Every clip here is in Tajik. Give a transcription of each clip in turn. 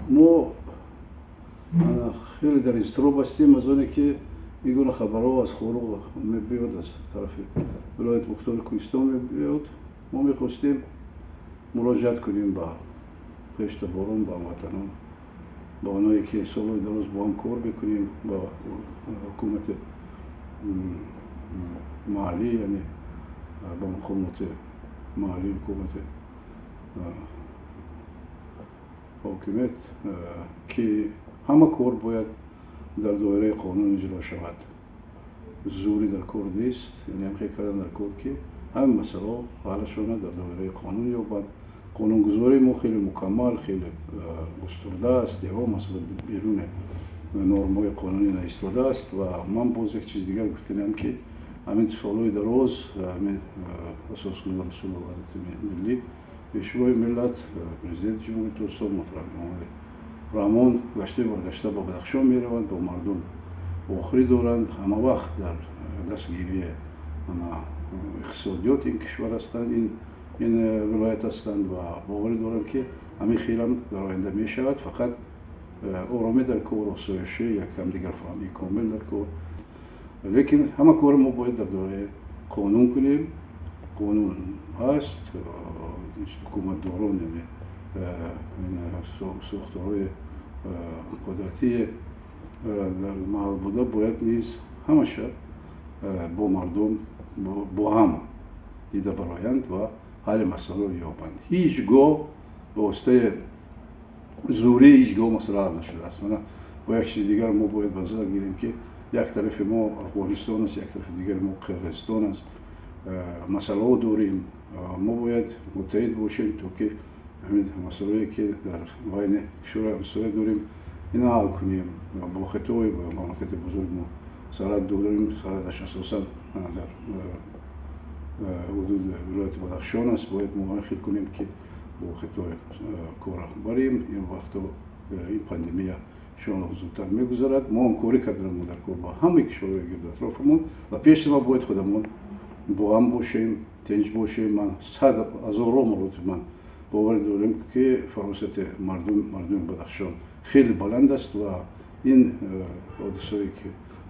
Мо хеле дар изтироб ҳастем аз оне ки ин гуна хабарҳо аз Хоруғ мебиёд, аз тарафи Вилояти Мухтори Кӯҳистон мебиёд. Мо мехостем муроҷиат кунем ба хештаборон, ба ҳамватанон, ба оное ки солҳои дароз бо ҳам кор мекунем, ба ҳукумати маҳаллӣ, яъне ба мақомоти маҳаллии ҳукумати ҳокимият, ки ҳама кор бояд дар доираи қонун иҷро шавад. Зӯрӣ дар кор нест, яъне ҳамхел кардан дар кор, ки ҳама масъалаҳо ҳаллашона дар доираи қонун ёбанд. Қонунгузории мо хеле мукаммал, хеле густурда аст, ягон масъала беруни нормаҳои қонунӣ наистодааст. Ва ман боз як чиз дигар гуфтанам, ки ҳамин солҳои дароз ҳамин асосгузори сулҳу ваҳдати миллӣ, Пешвои миллат, Президенти Ҷумҳурии Тоҷикистон муҳтарам Эмомалӣ Раҳмон гаштаю баргашта ба Бадахшон мераванд, бо мардум вохӯрӣ доранд, ҳама вақт дар дастгирии иқтисодиёти ин кишвар ҳастанд, ин вилоят ҳастанд ва боварӣ дорам, ки ҳамин хелам дар оянда мешавад. Фақат оромӣ дар кор, осоишӣ, як ҳамдигарфаҳмии комил дар кор. Лекин ҳама корро мо бояд дар доираи қонун кунем. Қонун ҳаст, ҳукуматдорон, яъне сохторҳои қудратии дар маҳал буда бояд низ ҳамаша бо мардум бо ҳам дида бароянд ва ҳалли масъаларо ёбанд. Ҳеҷ гоҳ ба воситаи зӯрӣ ҳеҷ гоҳ масъала ҳал нашудааст. Мана бо як чизи дигар мо бояд ба назар гирем, ки як тарафи мо Афғонистон аст, як тарафи дигари мо Қирғизистон аст, масъалаҳо дорем. Мо бояд муттаҳид бошем, то ки ҳамин масъалае ки дар байни кишварҳои ҳамсоя дорем, ина ҳал кунем. Бо Хитой, бо мамлакати бузург мо сарҳад дорем, сарҳадаш асосан дар ҳудуди вилояти Бадахшон аст. Бояд мо хел кунем, ки бо Хитой кор барем. Ин вақто ин пандемия иншоаллоҳ зудтар мегузарад. Мо ҳамкорӣ карданамон дар кор бо ҳамаи кишварҳои гирду атрофамон ва пеши мо бояд худамон бо ҳам бошем, тинҷ бошем. Ман сад ҳазорҳо маротиб ман боварӣ дорем, ки фаросати мардуми Бадахшон хеле баланд аст ва ин ҳодисое ки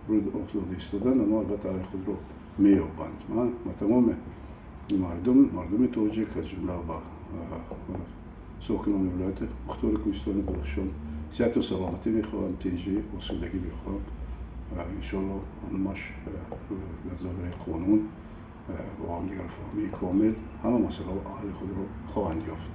рӯй дода истоданд, онҳо албатта ҳалли худро меёбанд. Ман ба тамоми мардуми тоҷик, аз ҷумла ба сокинони вилояти Мухтори Кӯҳистони Бадахшон сиҳату саломатӣ мехоҳам, тинҷӣ, осудагӣ мехоҳам. Иншоаллоҳ, ҳамаш дар доираи қонун, бо ҳамдигарфаҳмии комил ҳама масъалаҳо ҳалли худро хоҳанд ёфт.